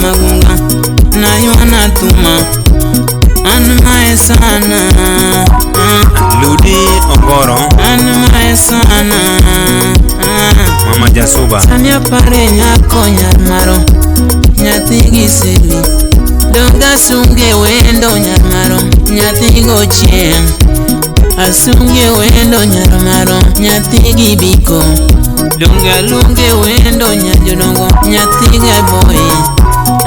Jomagunga naywana thuma an mae sana. Ludi Ongoro. An mae sana. Mama Jasuba. Sani apare nyako nyar maro nyathi gi sili donga sunge wendo nyar maro nyathi go chieng' asunge wendo nyar maro nyathi gi biko donga lunge wendo nyar jodongo nyathi ga boy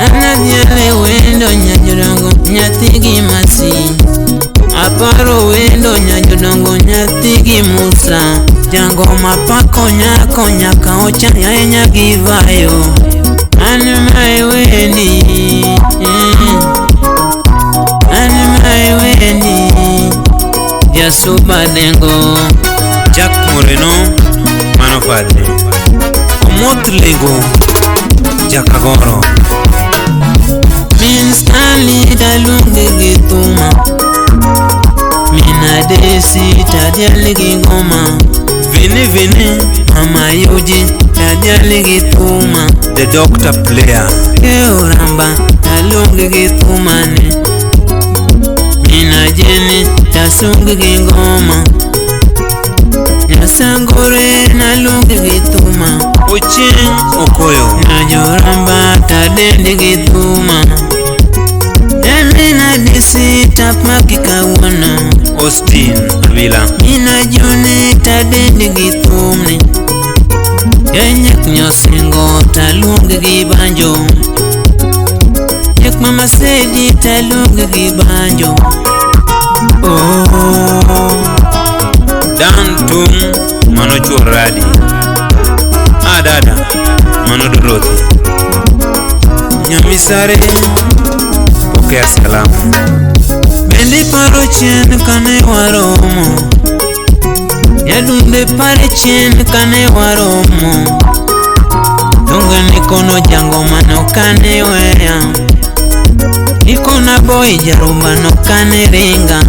anadhiale wendo nyar jodongo nyathi gi masi aparo wendo nyar jodongo nyathi gi Musa jangoma pako nyako nyaka ochanya enya gi vayo an mae wendi an mae wendi Jasuba Dengo. Jack Moreno mano padre. Omoth Lengo Jakagoro. Min Stanley taluonge gi thuma min Adesi tadhial gi ngoma Vini Vini Mama Yuji tadhial gi thuma The Doctor Player. Keoramba taluonge gi thumane min Ajeni tasung gi ngoma Nyasangore naluonge gi thuma Ochieng Okoyo. Najoramba tadendi gi thuma Emina Desi tapmaki kawuono Austin Abila. Mina Joni tadendi gi thumni Enyek nyosingo taluonge gi banjo Nyek mama Sedi taluonge gi banjo. Oh. Dan Tung mano chuor Radi. Ah dada mano Dorothy. Nyamisare pokea salamu. Bende paro chien kane waromo Nyadunde pare chien kane waromo Donge nikono jangoma no kane weya Nikona boy jarumba no kane ringa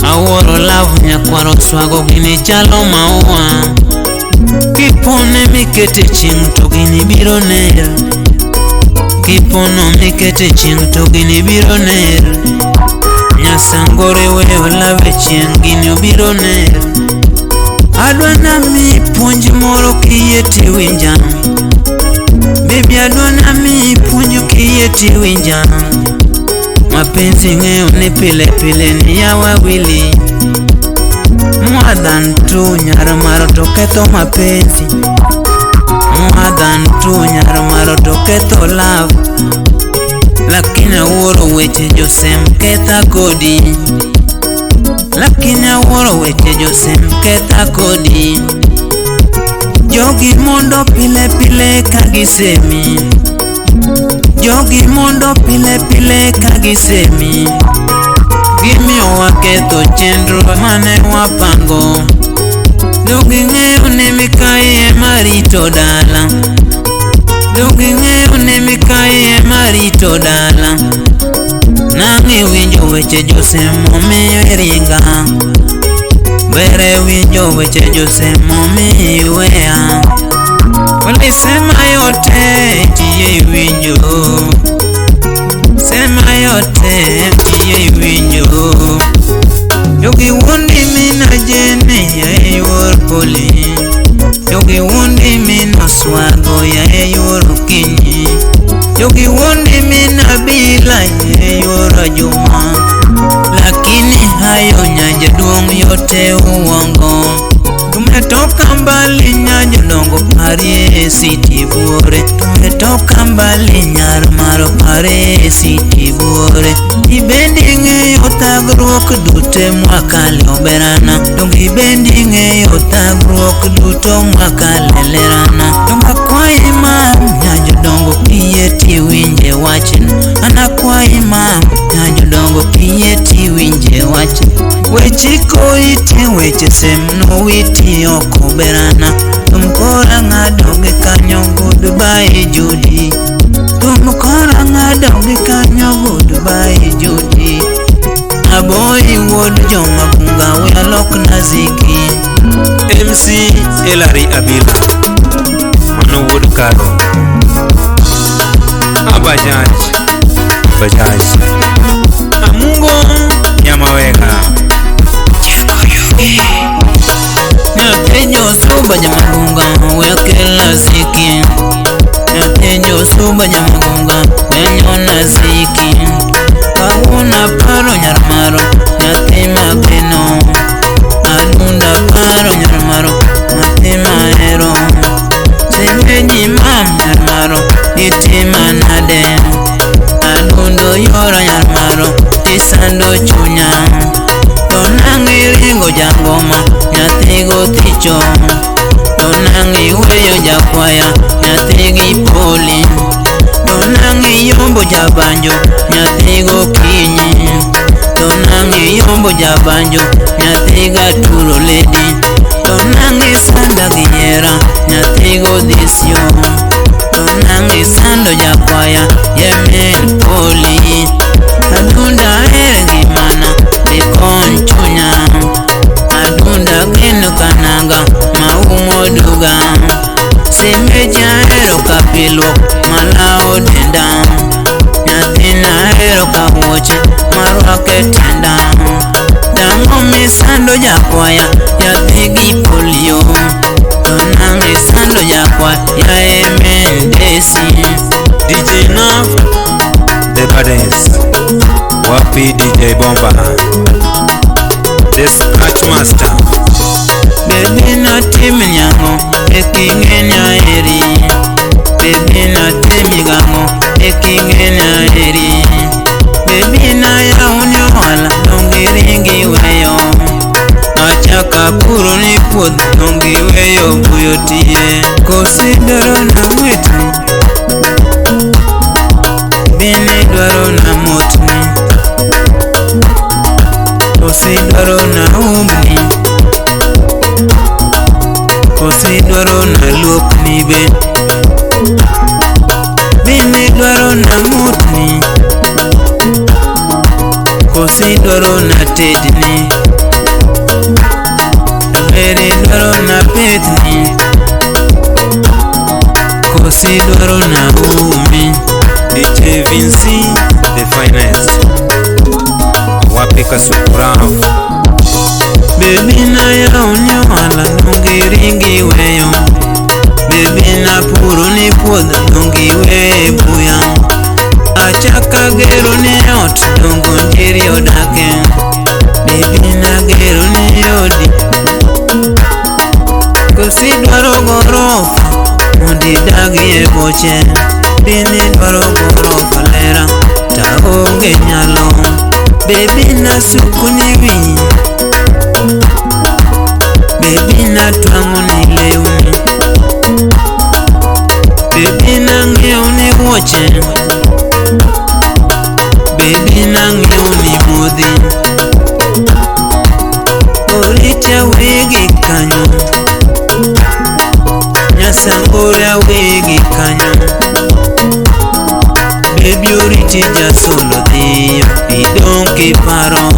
Awuoro love nyakwaro swago gini chalo maua Kipone mikete chieng' to gini biro ner Kipono mikete chieng' to gini biro ner Nyasangore weyo lave chieng' gini obiro ner Adwa nami puonj moro kiyie tiwinja Baby adwa nami puonj kiyie tiwinja Mapenzi ng'eyo ni pile pile ni ya wawili More than two nyar maro to ketho mapenzi More than two nyar maro to ketho love Lakini awuoro weche josem ketha kodi Lakini awuoro weche josem ketha kodi Jogi mondo pile pile ka gisemi Jogi mondo pile pile ka gisemi Gimiyo waketho chenro mane wapango Donge ing'eyo ni mikayi ema rito dala Donge ing'eyo ni mikayi ema rito dala Nang' iwinjo weche josem omiyo iringa Bere winjo weche josem omiyo iweya Walisema yote tiye iwinjo Sema yote tiye iwinjo Jogi wuondi mina jene ya yuor poli Jogi wuondi mina swago ya yuor okinyi Jogi wuondi mina bila ya yuor juma Lakini hayo nyajaduong' yote uongo Tumetoka mbali nyajodongo parie siti buore Tumetoka mbali nyar maro parie siti buore Ibendi ing'eyo thagruok duto mwakale oberana Donge ibendi ing'eyo thagruok duto mwakale lerana Donge akwayi mam nyajodongo kiyie tiwinje wachna An akwayi mam nyajodongo kiyie tiwinje wachna Weche ite weche sem nowiti oko berana Thum kora ng'ado gi kanyo goodbye Judy Thum kora ng'ado gi kanyo goodbye Judy Aboyi wuod Jomagunga we alok na ziki MC Elary Abila mano wuod Kado. Bajaj Bajaj Amungo Nyamawega Nyapenyo suba nyamagunga wekela ziki Nyapenyo suba nyamagunga wenyona ziki Kawuna paro nyarmaro nyathi mageno Adunda paro nyarmaro nyathi mahero Semeji mam nyarmaro itima nade Adundo yoro nyarmaro tisando chunya Tonangi ringo jangoma nyathi gothicho Tonangi weyo jakwaya nyathi gi poli Tonangi yombo jabanjo nyathi gokinyi Tonangi yombo jabanjo nyathi gaturo ledi Tonangi sanda gi nyera nyathi godhisio Tonangi sando jakwaya yemen poli Adunda here gimana ikon chunya Adunda geno kananga maumo duga Semeja hero kapiluok malao denda Nyathina hero kawuoche marwake tienda Dang'o misando jakwaya nyathi gi polio Tonang'e sando jakwaya yae mendesi DJ Naf The Baddest Wapi DJ Bomba The Scratch Master Baby natim nyang'o eking'e aheri Baby natim gang'o eking'e aheri Baby nayawoni ohala donge iringi weyo Achaka puro ni puodho donge iweyo buyo tiye Kosi dwaro na ng'wechni Bine dwaro na motni Kosi dwaro na umni Kosi dwaro na luokni be Bine dwaro na mutni Kosi dwaro na tedni Bere dwaro na pethni Kosi dwaro na umi DJ Vinci The Finest Wapi Kasukurav Baby na yawoni ohala donge iringi weyo Baby na puro ni puodho donge iwe buya Achaka gero ni ot dongo njiri odake Baby na gero ni odi Kosi dwaro gorofa mondo idagie boche Bini dwaro gorofa lera ta onge nyalo Baby na suko ni wiyi Baby na twang'o ni lewni Baby na ng'iewo ni wuoche Baby na ng'iewo ni modhi Orita wegi kanyo Nyasangora wegi kanyo Baby oriti jasolo dhiyo idong' kiparo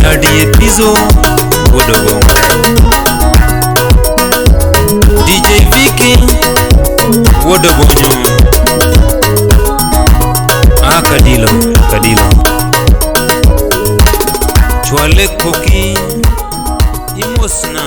Daddy Epizo Wuodogongo DJ Vicky Wuodobonyo Kadilo Kadilo Chwale koki Imosna.